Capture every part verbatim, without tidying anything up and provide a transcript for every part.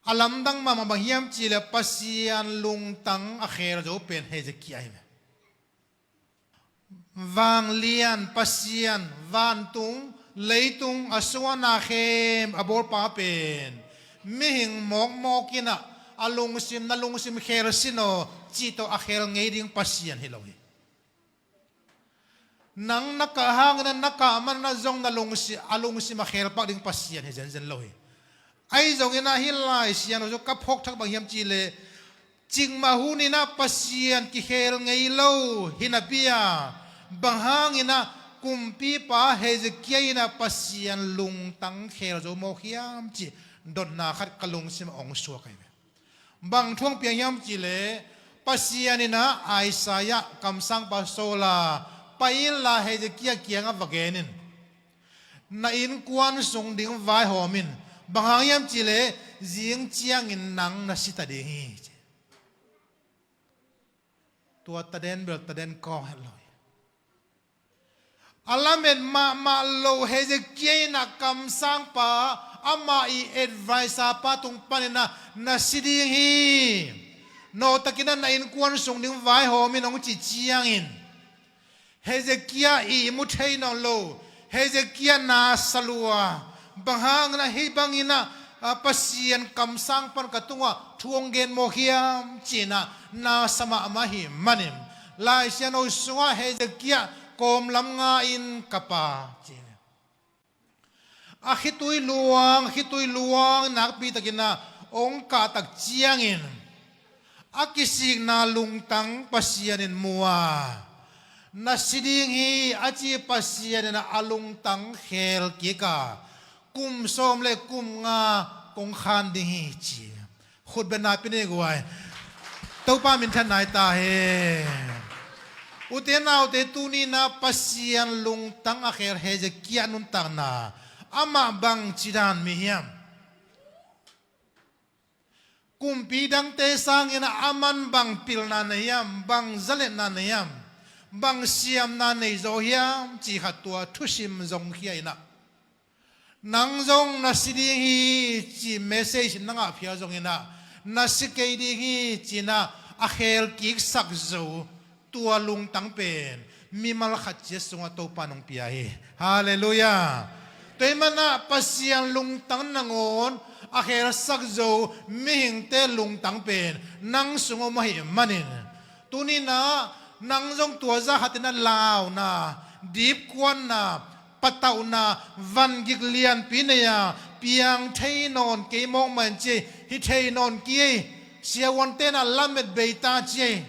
A lamdang mahmah bang hiam cihleh Pasian lungtang a khel zo pen Hezekiah hi ve. Vanglian Pasian, vantung leitung a suan a khem a bawlpa pen mihing mawkmawk in ah a lungsim, na lungsim khel sin aw cih tawh a khel ngei ding Pasian hi lo hi. Nang na kah hangin ah, na kah man ah zong na lungsi-, a lungsim a khel pak ding Pasian hi zenzen lo hi. Ahi zongin ah hih Lai Siangtho ka phawk thak bang hiam cihleh, cikmah hun in ah Pasian kikhel ngei lo hi napi a, bang hangin ah kumpipa Hezekiah in ah Pasian lungtang khel zo mawk hiam cih dotna khat ka lungsim ah hong suak ahi ve. Bang thu hong piang hiam cihleh, Pasian in ah Isaiah kamsangpa sawl a, pai inla Hezekiah kiangah va gen in, na innkuan sung ding vaihawm in, bang hang hiam cihleh zing ciangin nang na si ta ding hi, ci. Tua taden bel taden kawng het lo hi. A lamet mahmah lo Hezekiah in ah kamsangpa, amah i adviser pa tung panin ah na si ding hi. Nawtakin ah na innkuan sung ding vaihawm in hong cih ciangin Hezekiah i mu thei nawn lo, Hezekiah na sa lua, bang hangin ah hih bangin ah, a, Pasian kamsang pan ka tungah thu hong gen mawk hiam ci-in ah na sa mahmah ahih manin, Lai Siangtho sungah Hezekiah kawm lam nga in ka pa ci. A khitui luang, khitui luang nakpi takin ah hong kah tak ciangin a kisikna lungtang Pasian in mu a, na si ding hi a ci Pasian in ah a lungtang khel kik a, kum sawm le kum nga kong khan ding hi ci. Khut beng na pia ni guai. Topa minthanna hi ta hen. Ute naute, tuni-in ah Pasian lungtang a khel Hezekiah nuntakna, amah bangci dan mi hiam? Kumpi dangte sangin ah aman bang pilna nei hiam, bang zalenna nei hiam, bang siamna nei zaw hiam cih khat tua thusim zong khia in ah, nang zong na si ding hi cih message na ngah phial zongin ah, na si kei ding hi ci-in ah a khel kiksak zo tua lungtang pen mimal khat ciat sungah Topa in hong pia hi. Halleluiah. Tua ahih manin ah Pasian lungtang nangawn a khelsak zo mihingte lungtang pen nang sung om ahih manin, tuni-in ah nang zong tua zah khatin ah launa, dipkuanna, patauhna, vangik lianpi nei a, piang thei nawn kei mawk mah in ci ei, hi thei nawn kei ei, siavuante in ah lamet bei ta ci ei,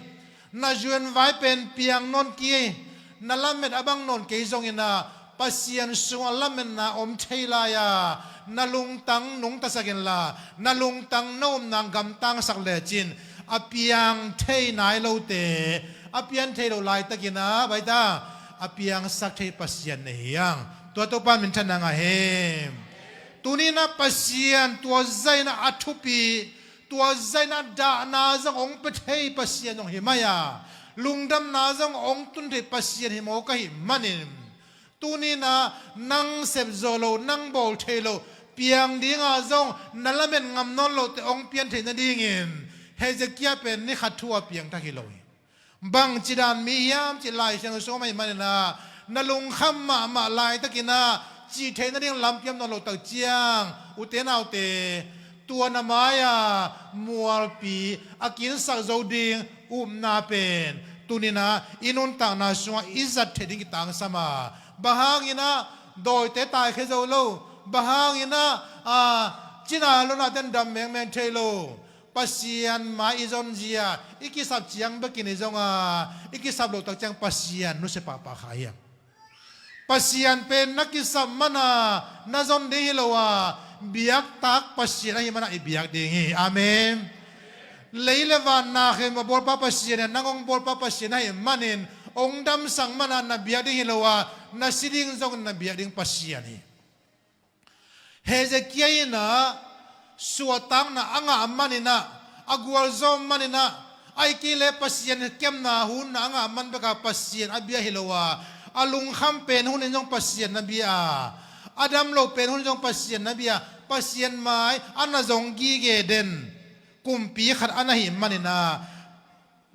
na zuan vai pen piang nawn kei ei, na lamet a bang nawn kei zongin ah Pasian sungah lametna om thei lai a, na lungtang nungtasak inla, na lungtang na upna gamtangsak lecin a piang thei nai lote, a piang thei lo laitakin ah baita, a piangsak thei Pasian na hi hang. Tua Topa in minthanna ngah hen. Tuni-in ah Pasian tua zah in ah a thupi, tua zah in ah dahna zong hong pia thei Pasian zong hi mai a, lungdamna zong hong tun thei Pasian hi mawk ahih manin, tuni-in ah nang sep zo lo, nang bawl thei lo, piang ding a zong na lamet ngam nawn lote hong pian theih nadingin Hezekiah pen ni khat thu a piangthak hi lo hi. Bangci dan mi hiam cih Lai Siangtho sung om ahih manin ah, na lungkham mahmah laitakin ah cih theih nading lampi om nawn loh tak ciang, ute naute, tua na mai-a mualpi a kinsak zo ding upna pen tuni-in ah i nuntakna sungah i zat theih ding kitangsam a, bang hangin ah dawite taikhia zo lo, bang hangin ah, a, cina lo nate'n dam mengmeng thei lo, Pasian mai i zonzia i kisap ciang bekin i zong a, i kisap loh tak ciang Pasian nusia pahpah kha hiam? Pasian pen na kisap man a na zon ding hi lo a, biaktak Pasian ahih man a i biak ding hi. Amen. Lei le van na khem a bawlpa Pasian in, nang hong bawlpa Pasian ahih manin hong damsak man a na biak ding hi lo a, na si ding zong na biak ding Pasian hi. Hezekiah in ah suahtakna a ngah manin ah, a gualzawh manin ah, ahih kei leh Pasian kemna hunna a ngah man bek a Pasian a bia hi lo a, a lungkham pen hunin zong Pasian na bia a, a dam lo pen hunin zong Pasian na bia a, Pasian mai a na zong gige den kumpi khat a na hih manin ah,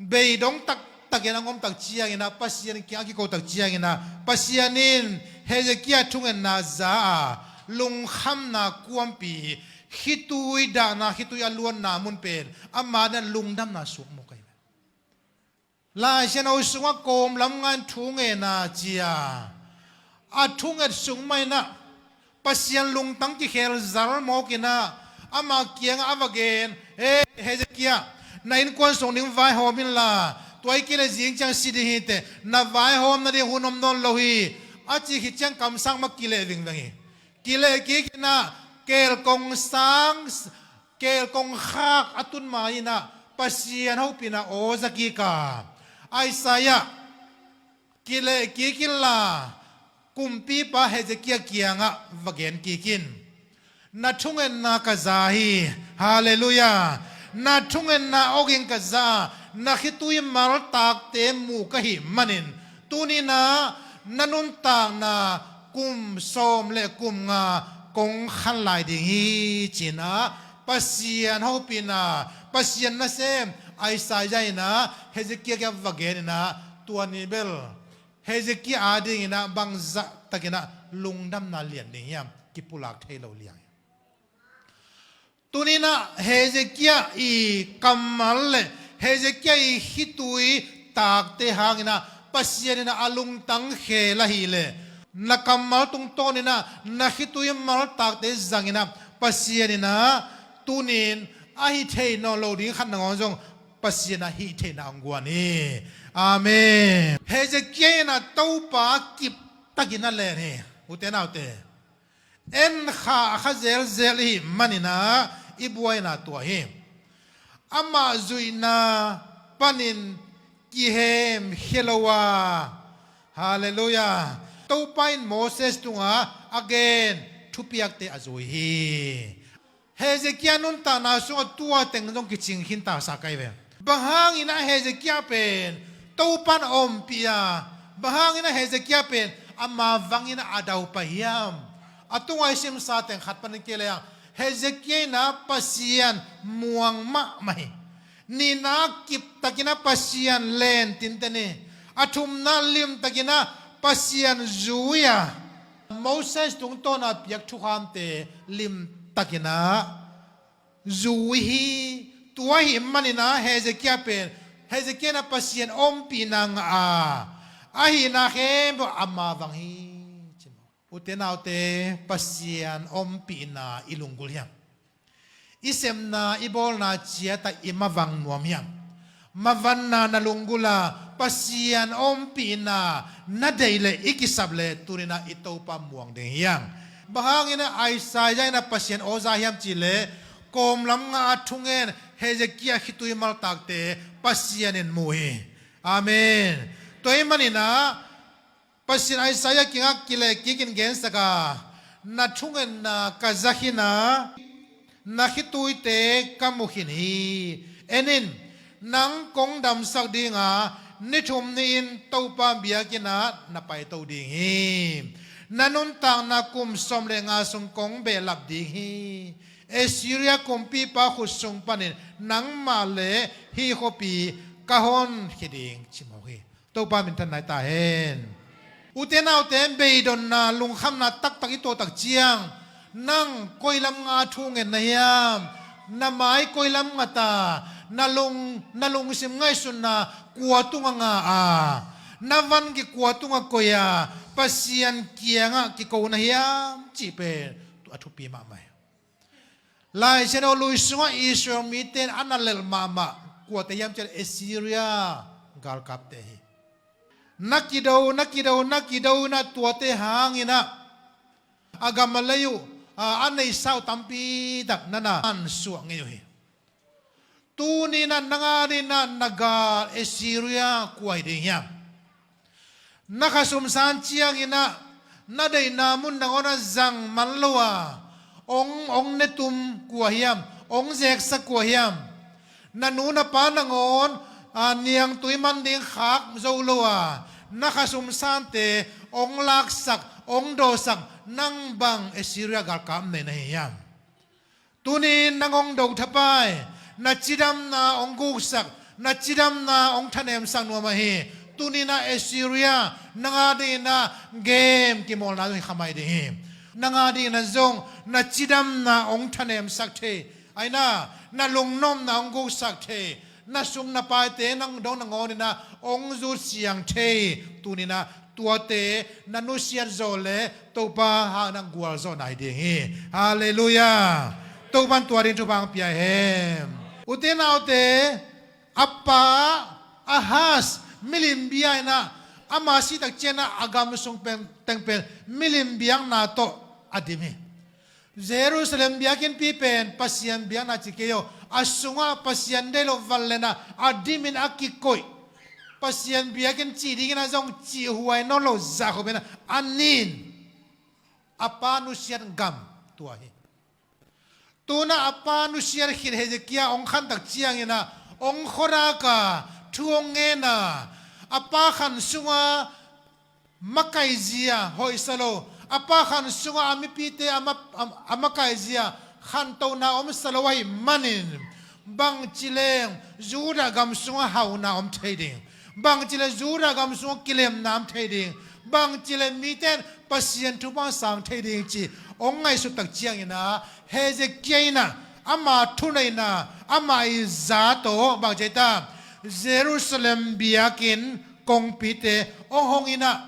beidong taktakin a hong om tak ciangin ah, Pasian kiang a kiko tak ciangin ah, Pasian in Hezekiah thungetna za a, lungkhamna kuampi, khitui dahna, khitui a luanna mun pen ama adingin lungdamna suak mu ka hi. Lai Siangtho sungah kawm lam nga in thu ngen a ci a, a thunget sung mah in ah Pasian lungtang kikhel zal mawk in ah, ama kiangah a va gen, "E Hezekiah, na innkuan sung ding vaihawm inla, tua hi kei leh zing ciang si ding hi teh, na vaihawm nading hun om nawn lo hi," a cih khit ciang kamsang mah kileh vingveng hi. Kileh kik in ah, keel kong sang, keel kong khak a tun ma in ah, Pasian hopihna aw za kik a, Isaiah, kileh kik inla, kumpipa Hezekiah kiangah va gen kik in. Na thungetna ka za hi. Halleluiah. Na thungetna awging ka za, na khitui maltakte mu ka hih manin, tuni-in ah na nuntakna kum sawm le kum nga kong khan lai ding hi, ci-in ah Pasian hopihna, Pasian nasem Isaiah in ah Hezekiah kiang va gen in ah, tua ni bel Hezekiah adingin ah bangzah takin ah lungdamna lian ding hiam? Kipulak thei lo liang hi. Tuni-in ah Hezekiah i kammal le Hezekiah i khitui takte hangin ah Pasian in ah a lungtang khel ahih leh, na kammal tungtawnin ah na khitui maltakte zangin ah Pasian in ah tuni-in a hi thei nawn lo ding khat nangawn zong Pasian a hih theihna hong guan hi. Amen. Hezekiah in ah Topa kiptakin a len hi. Ute naute, en kha a kha zelzel i hih manin ah i buaina tua hi. Amah zuihna panin kihemkhia lo a, halleluiah, Topa in Moses tungah a gen thupiakte a zui hi. Hezekiah nuntakna sungah tua teng zong kicing khinta sa ka hi ve. Bang hangin ah Hezekiah pen Topa in a ompih a, bang hangin ah Hezekiah pen ama vangin a daupai hiam? A tungah i simsa teng khat panin kei leng, Hezekiah in ah Pasian muang mahmah hi. Nihna, kiptakin ah Pasian len tinten hi. A thumna, limtakin ah Pasian zui a, Moses tungtawna piak thukhamte limtakin ah zui hi. Tua ahih manin ah Hezekiah pen, Hezekiah in ah Pasian ompihna ngah a, ahihna khempeuh ama vang hi, ci maw. Ute naute, Pasian ompihna i lunggulh hiam? I sepna, i bawlna ciatah i mavang nuam hiam? Mavanna na lunggulh a, Pasian ompihna na deih leh, i kisap leh, tuni-in ah i Topa muang ding hi hang. Bang hangin ah Isaiah in ah Pasian aw za hiam cih leh, kawmlam nga a thungen Hezekiah khitui maltakte Pasian in mu hi. Amen. Tua ahih manin ah Pasian Isaiah kiangah kilehkik in gensak a, na thungetna ka za khin a, na khituite ka mu khin hi. En in, nang kong damsak ding a, ni thum ni-in Topa biakinn ah na paito ding hi. Na nuntakna kum sawm le nga sung kong behlap ding hi. Assyria kumpipa khut sung panin nangmah le hih khuapi ka honkhia ding, ci mawk hi. Topa minthanna hi ta hen. Ute naute, beidonna, lungkhamna taktak i tuah tak ciang, nang koi lam nga thu ngen na hiam? Na mai koi lam ngat a, na lung, na lungsim ngaihsutna kua tungah nga a, na van kik kua tungah koih a, Pasian kiangah kiko na hiam cih pen a thupi mahmah hi. Lai Siangtho Lui sungah Israel mite in a na lelh mahmah kuate hiam cih leh Assyria galkapte hi. Na kido, na kido, na kido in ah tuate hangin ah a gam a lei uh, a, a neihsa uh tampi tak na na mansuah ngei uh hi. Tuni-in ah nang adingin ah na gal Assyria kua hi ding hiam? Na khasum san ciangin ah na deihna mun nangawn ah zang man lo a, hong, hong netum kua hiam? Hong zeksa kua hiam? Na nu na pa nangawn, a, niangtui man ding khak zo lo a, na khasum sante hong laksak, hong dawsak, nang bang Assyria galkap nei na hi hiam? Tuni-in nang hong do thapai, na cidamna hong guksak, na cidamna hong thanemsak nuam ahi. Tuni-in ah Assyria nang a dingin ah game kimawlna zong hi kha mai ding hi. Nang a dingin ah zong na cidamna hong thanemsak thei, ahi na, na lungnopna hong guksak thei, na sum na paite nang dong nangawnin ah hong zut siang thei. Tuni-in ah tuate na nusiat zawh leh Topa hangin ah gualzawhna hi ding hi. Halleluiah. Topa in tua ding thupha hong pia hen. Ute naute, a pa Ahaz milim bia in ah, ama si tak ciangin ah a gam sung pen, teng pen milim biakna tawh a dim hi. Jerusalem biakinnpi pen Pasian biakna ci kei aw, a sungah Pasian deih loh vangliatna a dimin a kikoih, Pasian biakinn cih dingin ah zong cihhuai nawn lo zah khop in ah a nin, a pa nusiat gam tua hi. Tu-in ah a pa nusiat khit Hezekiah hong khan tak ciangin ah hong khuadak a, thu hong ngen a, a pa khan sungah makaizia hoihsa lo, a pa khan sungah a mipite a ma-, a, a makaizia khantohna omsa lo ahih manin, bangci leng Judah gam sungah hauna om thei ding, bangci leng Judah gam sungah kilemna om thei ding, bangci leng mite in Pasian thupha sang thei ding cih hong ngaihsut tak ciangin ah Hezekiah in ah ama thuneihna, ama i za tawh bangci ta, Jerusalem biakinn kongpite hong hong in ah,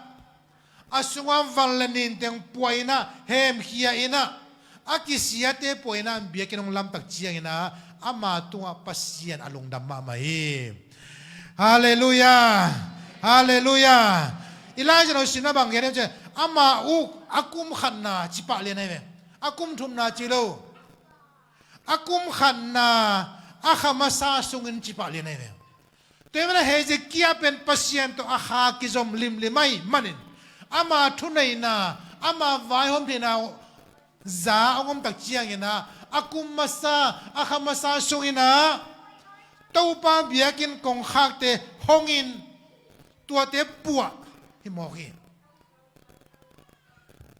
a sungah van le nin teng puah in ah, hemkhia in ah, a kisiate puah in ah biakinn hong lam tak ciangin ah ama tungah Pasian a lungdam mahmah hi. Halleluiah. Halleluiah. Elijah in hong simna bang gen hiam cih leh, ama uk a kum khatna ci pah lian ahi ve. A kum thumna ci lo. A kum khatna a kha masa sungin ci pah lian ahi ve. Tua ahih manin ah Hezekiah pen Pasian tawh a kha kizom limlim ahih manin, ama thuneihna, ama vaihawm theihna za hong om tak ciangin ah, a kum masa, a kha masa sungin ah Topa biakinn kongkhakte hong in, tuate puah hi mawk hi.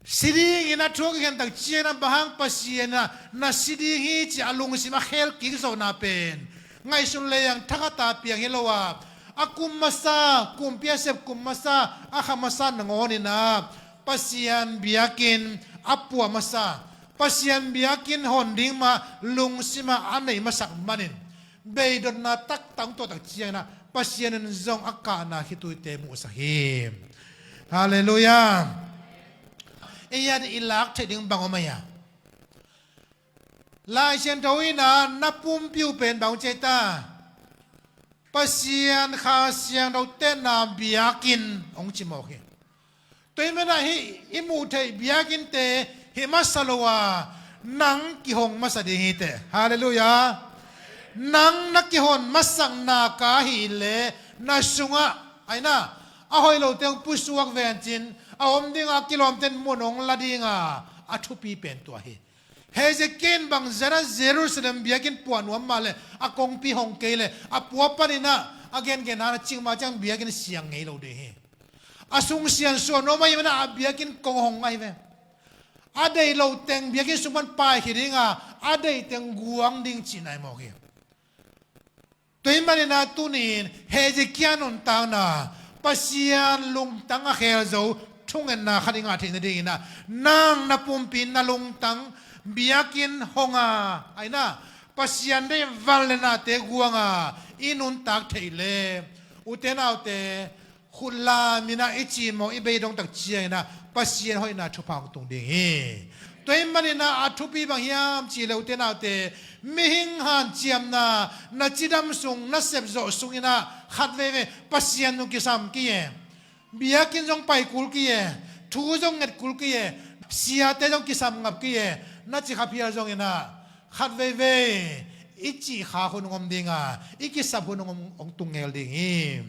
Si dingin a thu a kikhen tak ciangin ah, bang hang Pasian in ah na si ding hi cih a lungsim a khel kik zawhna pen ngaihsun leng thakhat a piang hi lo a, a kum masa, kumpi a sep kum masa, a kha masa nangawnin ah Pasian biakinn a puah masa, Pasian biakinn hon ding mah lungsim ah a nei masak manin, beidotna taktak hong tuah tak ciangin ah Pasian in zong a kahna khituite muhsak hi. Halleluiah. Ei a ding i lak theih ding bang om a hia? Lai Siangtho in ah na pumpi uh pen bang hong ci hiam ta? Pasian Kha Siangtho tenna biakinn hong ci mawk hi. Tua ahih manin ah hih i muh theih biakinnte hi masa lo a, nang kihong masa ding hi teh. Halleluiah. Nang na kihon masakna ka ahih leh na sungah, ahi na, a hoih lote hong pusuak vencin, a om ding a kilawmte in mun hong la ding a, a thupi pen tua hi. Hezekiah in bang zah a Jerusalem biakinn puah nuam mah leh a kongpi hong kei leh a pua panin ah a gengen hang a cing mah ciang biakinn siang ngei lo ding hi. A sung siansuah nuam ahih manin ah a biakinn kong hong ahi ve. A deih loh teng biakinn sung pan paikhia ding a, a deih teng guang ding cihna hi mawk hi. Tua ahih manin ah tuni-in Hezekiah nuntakna, Pasian lungtang a khel zo thungetna khat i ngah theih nadingin ah, nang na pumpi na lungtang biakinn hong a, ahi na, Pasian deih vangliatnate guang a i nuntak theih leh, ute naute, khut lam in ah i cimawh i beidong tak ciangin ah Pasian hoihna thupha hong tung ding hi. Tua ahih manin ah a thupi bang hiam cih leh, ute naute, mihing hanciamna na cidam sung, na sepzawh sungin ah khat veivei Pasian zong kisam kei e, biakinn zong pai kul kei e, thu zong nget kul kei e, siate zong kisam ngap kei e, na ci kha phial zongin ah khat veivei i cih khak hun hong om ding a, i kisap hun hong om, hong tung ngel ding hi.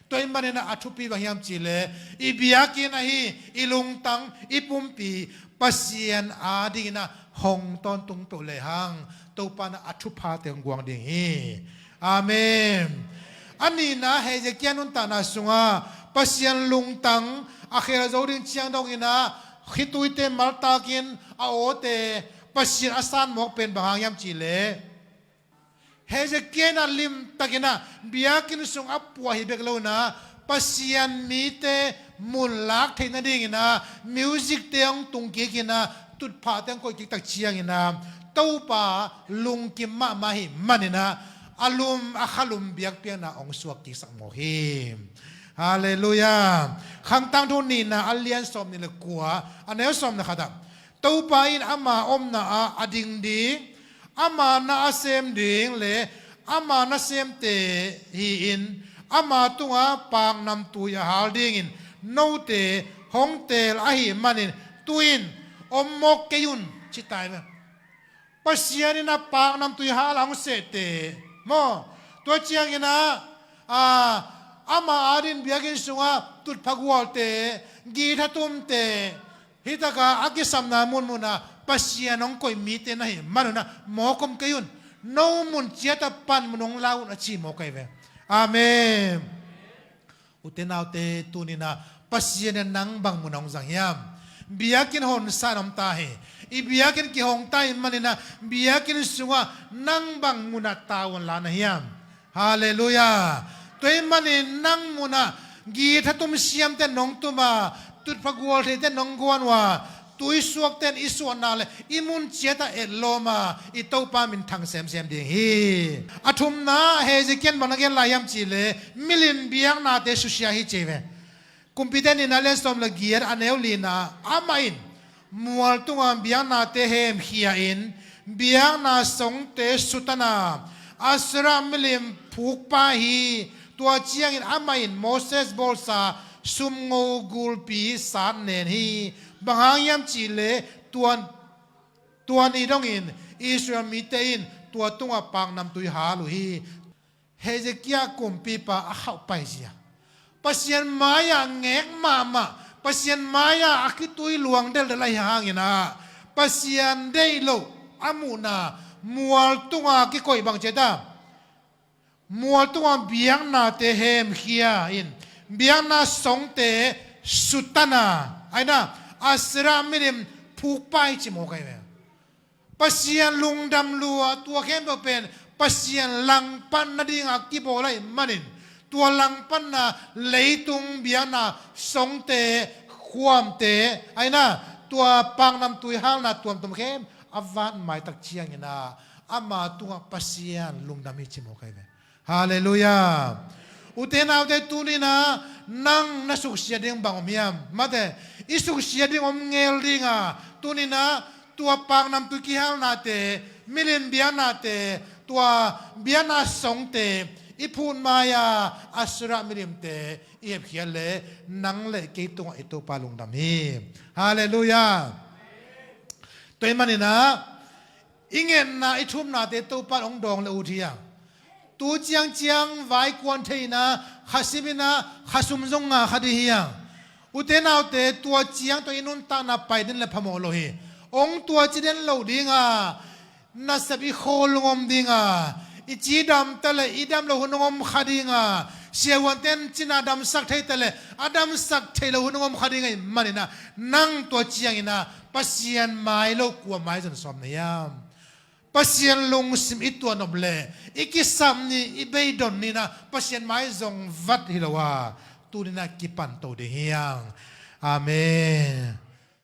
Tua ahih manin ah a thupi bang hiam cih leh, i biakinn ahi, i lungtang, i pumpi Pasian adingin ah hong tawntung peuh lehang, Topa in ah a thuphate hong guang ding hi. Amen. A nihna, Hezekiah nuntakna sungah Pasian lungtang a khel zo ding ciang dongin ah khituite maltakin a awte Pasian a san mawk pen bang hang hiam cihleh, Hezekiah in ah limtakin ah biakinn sung a puah hi bek lo in ah, Pasian mite mun lak theih nadingin ah music te hong tung kik in ah, tutphahte hong koih kik tak ciangin ah, Topa lungkim mahmah ahih manin ah, a lum a khalum biakpiakna hong suak kiksak mawk hi. Halleluiah. Khang Tangthu nihna a lian sawmnih le kua, a neu sawm le khat ah, Topa in ama omna ah a ding ding, ama na a sem ding le ama nasemte hi-in, ama tungah paknamtui a hal dingin note hong teel ahih manin, tu-in om mawk kei un, ci ta hi ve. Pasian in ah paknamtui hal a hong sehte maw, tua ciangin ah, a, ama adin biakinn sungah tutphah gualte, guitar tumte, hi taka a kisapna munmun ah Pasian hong koih mite na hih manun ah mawk om kei un, no mun ciat ah panmun hong la un, a ci mawk ahi ve. Amen. Ute naute, tuni-in ah Pasian in nang bang mun ah hong zang hiam? Biakinn honsa in om ta hi. I biakinn kihong ta ahih manin ah biakinn sungah nang bang mun ah tavuan la na hiam? Halleluiah. Tua ahih manin nang mun ah guitar tum siamte in hong tum a, tutphah gualtheite in hong guan uh a, tuisuakte in i suahna le i mun ciat ah etlawm a, i Topa minthang semsem ding hi. A thumna, Hezekiah in bang na gen lai hiam cihleh, milim biaknate susia hi, ci hi ve. Kumpite nihna a lian sawm le giat, a neu lina, amah in mual tunga biaknate hemkhia in, biakna songte sutan a, Asherah milim phukpah hi. Tua ciangin amah in Moses bawlsa sumngo gulpi satnen hi. Bang hang hiam cihleh, tua, tua ni dongin Israel mite in tua tungah paknamtui hal uh hi. Hezekiah kumpipa a khauh paizia, Pasian mai-ah ngek mahmah, Pasian mai-ah a khitui luang deldel ahih hangin ah, Pasian deih loh a muhna, mual tunga kikoih bang ci ta, mual tunga biaknate hemkhia in, biakna songte sutan a, ahi na, Asherah milim phukpah hi, ci mawk ahi ve. Pasian lungdam lua, tua khempeuh pen Pasian langpan nadinga kibawl ahih manin, tua langpanna leitung biakna songte, khuamte, ahi na, tua paknamtui halna tuamtuam khem a vat mai tak ciangin ah, ama tungah Pasian lungdam hi, ci mawk ahi ve. Halleluiah. Ute naute, tuni-in ah nang na suksiat ding bang om hiam? Mate, i suksiat ding om ngel ding a, tuni-in ah tua paknamtui kihalnate, milim biaknate, tua biakna songte i phut mai-a, Asherah milimte i hepkhiat leh, nang le kei tungah i Topa lungdam hi. Halleluiah. Tua ahih manin ah, i ngetna, i thumnate Topa in hong dawng le ut hi a. Tu ciangciang vai kuan thei-in ah, kha sim-in ah, kha sum zong nga kha ding hi a. Ute naute, tua ciang tawh i nuntakna pai den le phamawh lo hi. Hong tua ci den lo ding a, nasep i khawl hong om ding a, i cidam ta le i dam lo hun hong om kha ding a, siavuante in cina damsak thei ta le a damsak thei lo hun hong om kha ding ahih manin ah, nang tua ciangin ah Pasian mai lo kua mai zon sawm na hiam? Pasian lungsim i tuahnop le i kisap ni, i beidon ni-in ah Pasian mai zong vat hi lo a, tuni-in ah kipan to ding hi hang. Amen.